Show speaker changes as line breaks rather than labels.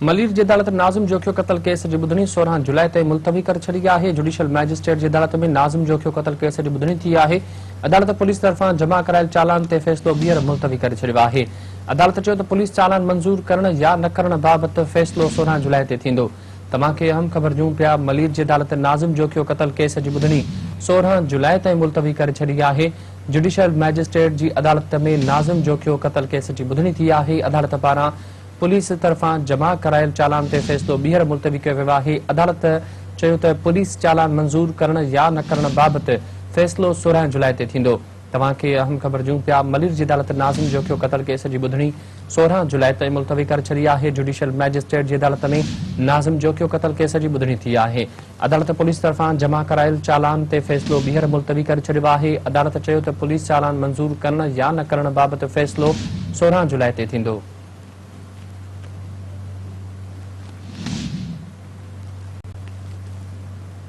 ملير جي عدالت ناظم جوکيو قتل ڪيس جي ٻڌڻي 16 جولاء تائين ملتوي ڪري ڇڏي آهي. جڊيشل مئجسٽريٽ جي عدالت ۾ ناظم جوکيو قتل ڪيس جي ٻڌڻي ٿي آهي. عدالت پوليس طرفان جمع ڪرايل چالان تي فيصلو ٻيهر ملتوي ڪري ڇڏيو آهي. عدالت چيو ته پوليس چالان منظور ڪرڻ يا نه ڪرڻ بابت فيصلو 16 جولاء تي ٿيندو. توهان کي اهم خبر ڏيون پيا ملير جي عدالت ناظم جوکيو قتل ڪيس جي ٻڌڻي 16 جولاء تائين ملتوي ڪري ڇڏي آهي. جڊيشل مئجسٽريٽ جي عدالت ۾ ناظم جوکيو قتل ڪيس جي ٻڌڻي ٿي آهي. عدالت پاران پوليس طرفان جمع ڪرايل چالان تي فيصلو ٻيهر ملتوي ڪيو ويو آهي. عدالت چيو ته پوليس چالان منظور ڪرڻ يا نه ڪرڻ بابت فيصلو 16 جولاء تي ٿيندو. توهان کي اهم خبر ڏيون پيا ملير جي عدالت ناظم جوکيو قتل ڪيس جي ٻڌڻي 16 جولاء تائين ملتوي ڪري ڇڏي آهي. جڊيشل مئجسٽريٽ جي عدالت ۾ ناظم جوکيو قتل ڪيس جي ٻڌڻي ٿي آهي. عدالت پوليس طرفان جمع ڪرايل چالان تي فيصلو ٻيهر ملتوي ڪري ڇڏيو آهي. عدالت چيو ته پوليس چالان منظور ڪرڻ يا نه ڪرڻ بابت فيصلو 16 جولاء تي ٿيندو.